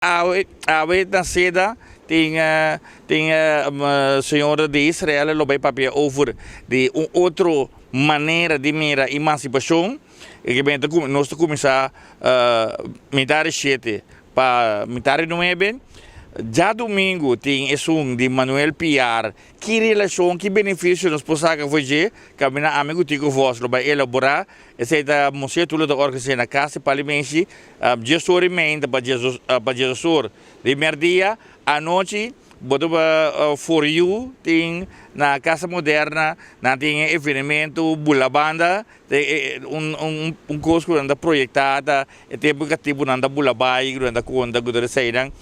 Awe awe na seda tin tin señora di Israel lo bay papia over di un otro manera di mira emancipacion e ke benta nos ta cuminsa mitar di shete pa mitar di nuebe. Djadumingu tin esun di Manuel Piar. Ki relashon, ki benefisio nos por saka for dje? Kaminda ami ku Tico Vos lo bai elaborá. Esei ta Mosé Tulo ta organis'é na kas di Palimenshi dies or i meinta pa dies or di mèrdia. Anochi bo ta For You tin na Casa Moderna, nan tin e evenemento Bula Banda, un kos ku nan ta proyektá ta e tempu katibu nan ta bula bai, nan ta konta ku tur eseinan.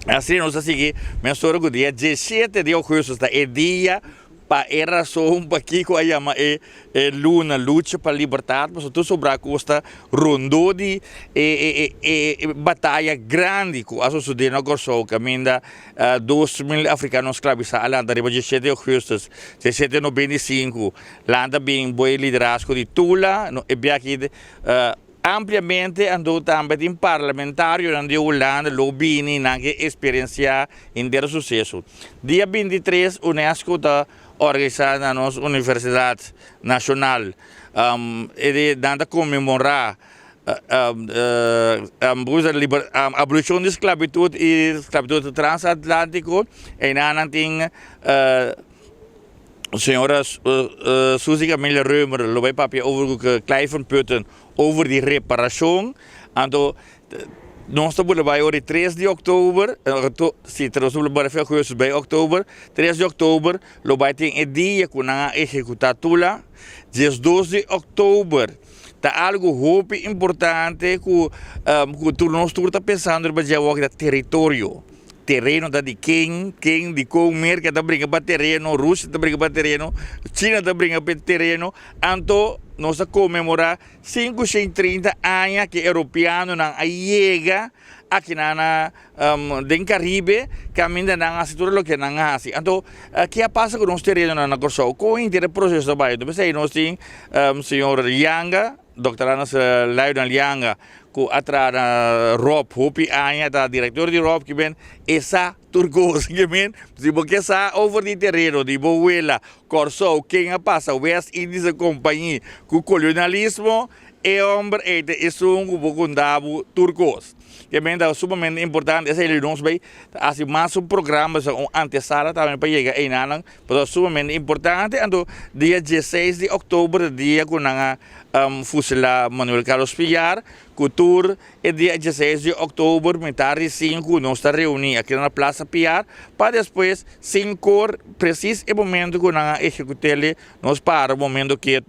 Asina nos a sigui mesora ku dia diesshete di ougùstus ta e dia pa e rason pakiko a yama e luna lucha pa libertat, pasobra tur sobrá kos ta rondó di e bataya grandi ku a sosodé na Kòrsou kaminda 2000 afrikano sklabisá a lanta riba diesshete di ougùstus 1795, lanta bin bo e liderazgo di Tula, e biaha Ampliamente anto tambe tin parlamentarionan di Hulanda lo bini nan ke experiencia henter suceso. Dia 23 UNESCO ta organisa na nos Universidad Nacional e di nan ta conmemora abolicion di sclavitud y sclavitud transatlantico eynan nan tin Señora Suzy Camelia Römer lo bay papia over cu Clive van Putten over di reparacion. Anto nos ta bula bay ora di tres di october, si nos ta bula bay augustus bay october, tres di october lo bay tin e dia cu nan a ehecuta Tula. 12 di october ta algo hopi importante cu tur nos tur ta pensando riba dje awor ta teritorio. Tereno ta di ken, ken di kon, Merca ta bringa pa tereno, Rusia ta bringa pa tereno, China ta bringa pa tereno, anto nos ta conmemora 530 aña ke europeanonan a yega akinan na den Caribe kaminda nan a hasi tur loke nan a hasi. Anto ke a pasa ku nos terenonan na Kòrsou? Kon henter e proseso ta bai? Anto p'esei nos tin señor Yanga, Dòkter Anas Lionel Yanga ku a traha na Rob hopi aña, ta direktor di Rob ki men e sa tur kos ki men si bo ke sa over di tereno di bo wela Kòrsou ken a pasa West Indische Compagnie ku kolonialismo e hòmber ei ta esun ku bo konta bo tur kos ki men ta sumamente importante esei lo nos bai ta hasi mas un programa un antesala tambe pa yega einanan Pasobra sumamente importante, anto dia 16 di oktober ta dia ku nan a fusilá Manuel Carlos Piar, ku tur e dia 16 di oktober mitar di sinku nos ta reuní aki na Plaza Piar pa despues sinkor presis e momento ku nan a ehekut'é nos para un momento ketu.